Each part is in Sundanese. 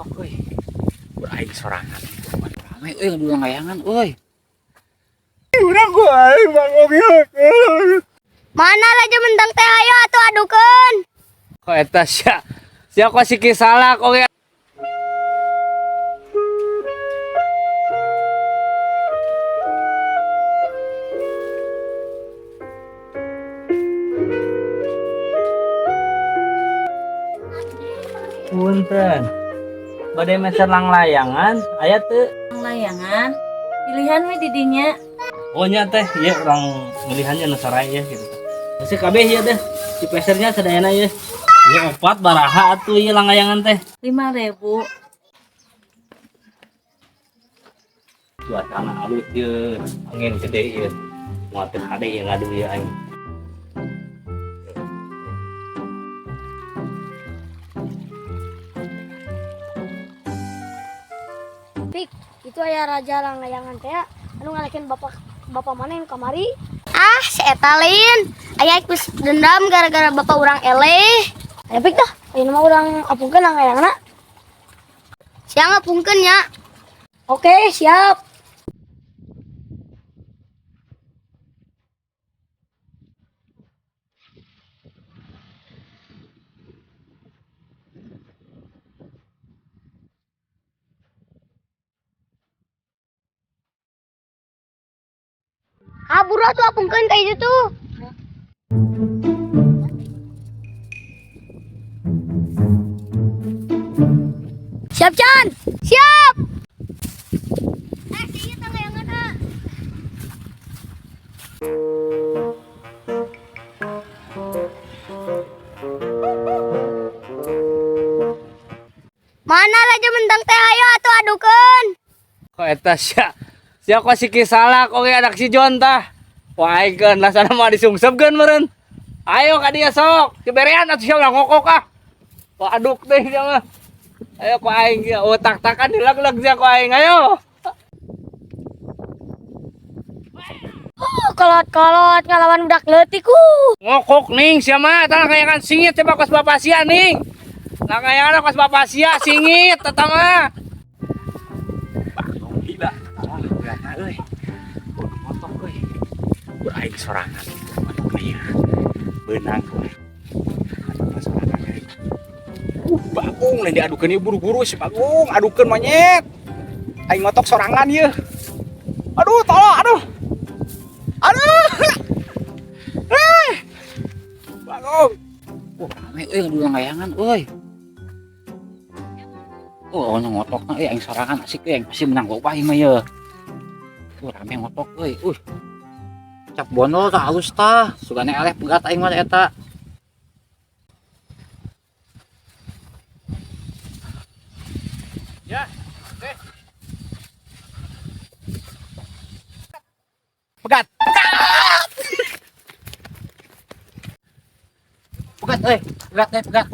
Ngotok euy. Aing sorangan. Rame euy ngadu layangan euy. Urang ku aing Bang Ogi. Mana Raja Mentang teh, ayo atuh adukeun. Kok eta sia. Sia kok siki salah oge. Punten. Bade meser langlayangan aya teu? Layangan pilihan we didinya. Oh nya teh, ieu urang milihannya nu sarai ya gitu. Masih kabeh ieu teh. Di pesernya sadayana ieu. Ieu opat baraha atuh ieu langlayangan teh. 5.000. Suasana halus ieu, angin gede ieu. Moal teu hade ieu ngadu ieu aing. Pik, itu aya Raja Langlayangan teh anu ngalekin bapak bapak mana yang kamari? Ah, si eta lain. Aya geus dendam gara-gara bapak urang eleh. Ayo pik dah, ayeuna mah urang apungkeun langlayanganna. Siang ngapungkeun nya. Oke, siap. Ah, buru atuh apungkeun ka itu tuh. Siap, Chan. Siap. Eh, sih tanggayangan, ah. Mana Raja Mentang teh, ayo atuh adukeun. Kok eta sia. Sia kok siki salah oge anak si John tah. Wah aing keun lasana mah disungsepkeun meureun. Ayo ka dieu sok, diberean atuh sia ulah ngokok ah. Wah aduk teh sia mah. Ayo ku aing sia, oh tak-takan dileg-leg sia ku aing ayo. Oh, kolot-kolot ngalawan budak leutik ku. Ngokok ning sia mah, tah kayakan singit coba kos bapak sia ning. Lah kayakan kos bapak sia singit eta mah. Bagong gila. Ah, beratna euy. Ngotok euy. Aing sorangan. Aduh ieu. Beunang ku aing. Aduh sorangan euy. Bagong lain diadukeun ieu buru-buru si Bagong, adukeun monyet. Aing ngotok sorangan ieu. Aduh, tolong, aduh. Aduh. Eh. Bagong. Wah, rame euy ngadu layangan euy. Oh, nya ngotokna euy aing sorangan asik euy, aing pasti menang loba aing mah ieu. Rame ngotok euy. Cap bondol tah halus tah, sugane eleh pegat aing mah eta. Ya, oke. Pegat. Pegat euy, pegat euy, pegat.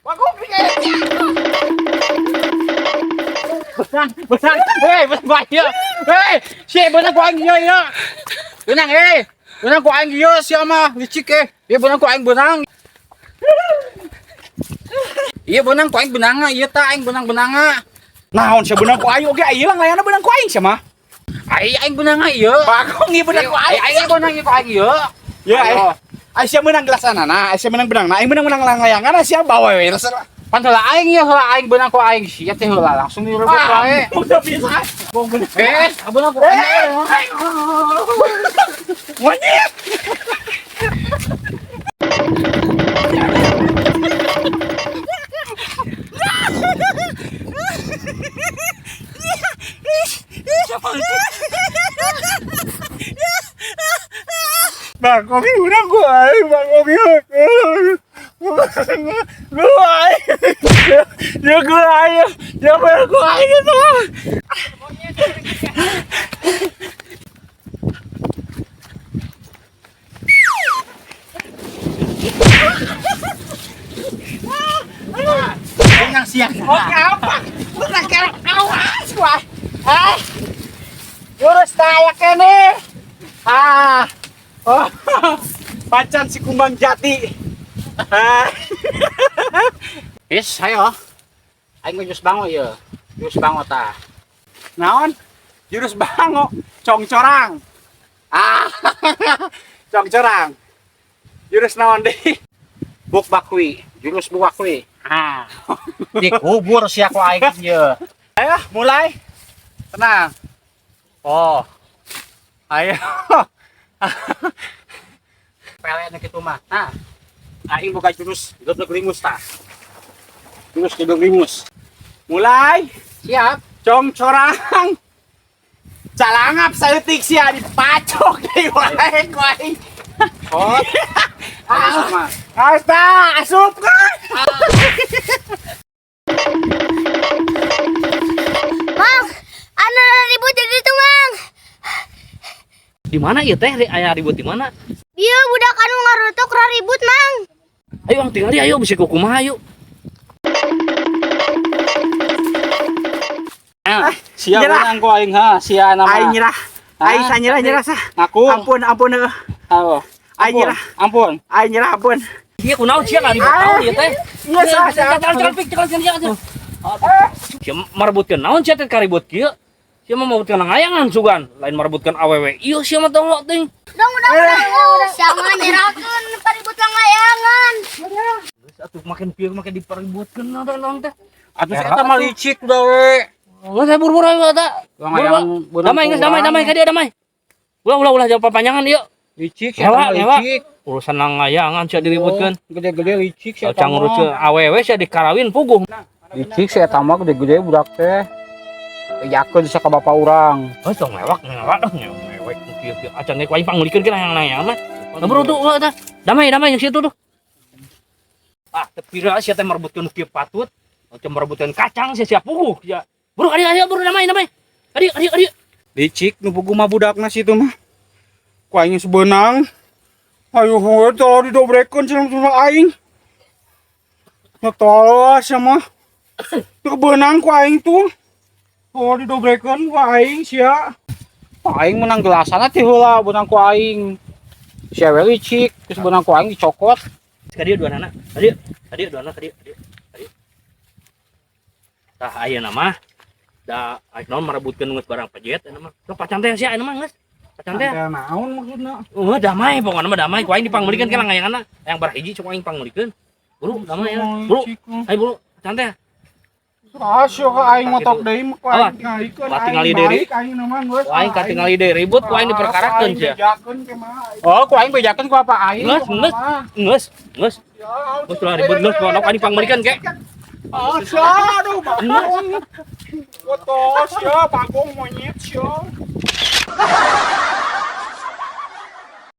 Bagong Benang, benang. Hei, benang ku aing ieu. Hei, si benang ku aing ieu ieu. Benang hei. Benang ku aing ieu sia mah licik eh. Ieu benang ku aing benang. Ieu benang ku aing benang ieu tah aing benang-benang. Naon sia benang ku aing oge ieu langlayana benang ku aing sia mah. Ai aing benang ieu. Bagong ieu benang ku aing. Aing benang ieu ku aing ieu. Ya, ai sia menang gelasanana, ai sia menang benang. Aing menang menang langlayangan sia bawa we. Pan heula aing ieu heula aing benang ku aing sia teh heula langsung direbut wae. Udah bisa. Bagong benang. Eh, benang ku aing. Monyet. Bang Ogi urang ku aing, Bang Ogi. Gua aing. Ya gua aing. Ya gua aing itu. Benang siang. Oke apa? Udah kerek awas gua. Ah. Jurus tayak kene. Ah. Oh. Pacan si kumbang jati. Ah. Is, ayo. Aing mah jurus bango ieu. Jurus bango tah. Naon? Jurus bango, congcorang. Ah. Congcorang. Jurus naon deui? Buk bakwi, jurus buk bakwi. Ah. Dikubur sia ku aing ieu. Ayo, mulai. Tenang. Oh. Ayo. Pele kitu mah. Nah. Aing boga jurus geblek lingus tah. Jurus geblek lingus. Mulai. Siap. Congcorang. Calangap saeutik sia dipacok deui wae ku aing. Oh. Ah, mah. Asta, asup kan. Mang, anu ribut jadi itu, Mang. Di mana ieu teh aya ribut di mana? Bieu budak anu ngarutuk ribut, Mang. Ayo ang tingali ayo bisa kumaha ayo. Ah, sia Nyerah. menang ku aing ha, sia nama. Aing nyerah. Aing Ah, sa nyerah nyerah sah. Ngaku. Ampun, ampun heuh. Ayo. Aing Ampun, nyerah. ampun. Aing nyerah ampun. Iya kunaon sia ngaribut naon ieu teh? Iya, sah, sah. Cekel cekel pik cekel cekel cekel. Sia marebutkeun naon sia teh karibut kieu? Sia mah marebutkeun layangan sugan, lain marebutkeun awewe. Ieu sia mah tong ting. Dong, udah, udah. Siapa nyerahkeun paribut layangan. Geus atuh makin pieu makin dipeributkeun naon naon teh. Atuh si eta mah licik udah we. Geus saya buru-buru ayo eta. Langayang beunang Damai geus damai kurang. damai ka dieu damai. Ulah ulah ulah jangan papanjangan ieu. Licik si eta Ngewa mah ngewa. licik. Urusan layangan sia diributkeun. Oh, gede-gede licik si eta Can nguruskeun awewe sia dikarawin puguh. Licik si eta mah gede-gede budak teh. Yakeun sia ka bapak urang. Oh, tong mewak, mewak, dah mewek kieu kieu. Acan ge ku aing pangmeulikeun ke layang-layang mah. Buru tuh eta. Damai damai yang situ tuh. Ah, teu pira sia teh merebutkeun kieu patut. Macam merebutkeun kacang sia sia puguh sia. Buru kadieu ayo buru damai damai. Kadieu kadieu kadieu. Licik nu puguh mah budakna situ mah. Ku aing geus beunang. Ayo we tolong didobrekeun cenah sama aing. Ya tolong sia mah. Teu beunang ku aing tuh. Oh didobrekeun ku aing sia. Aing menang gelasanna ti heula beunang ku aing. Si we licik, terus beunang ku aing dicokot. Kadieu dua anak. Kadieu, kadieu dua anak kadieu, kadieu. Kadieu. Tah ayeuna mah da aing naon merebutkeun geus barang pejet ayeuna mah. Sok pacan teh sia ayeuna mah geus. Pacan teh. Teh naon maksudna? Oh, damai pokoknya mah damai. Ku aing dipangmeulikeun ke langayanganna. Yang barhiji sok aing pangmeulikeun. Buru damai ya. Buru. Ayo buru, pacan teh. Rahasia ka aing motok deui mah ku aing ngalikeun. Wah, tingali deui. Baik aing mah geus. Ku aing katingali deui ribut, ku aing diperkarakeun sia. Bejakeun ke mah. Oh, ku aing bejakeun ku apa aing? Geus, geus, geus, geus. Geus ulah ribut geus pokokna ku aing dipangmeulikeun ke. Ah, sia, aduh, bagong. Foto sia, bagong monyet sia.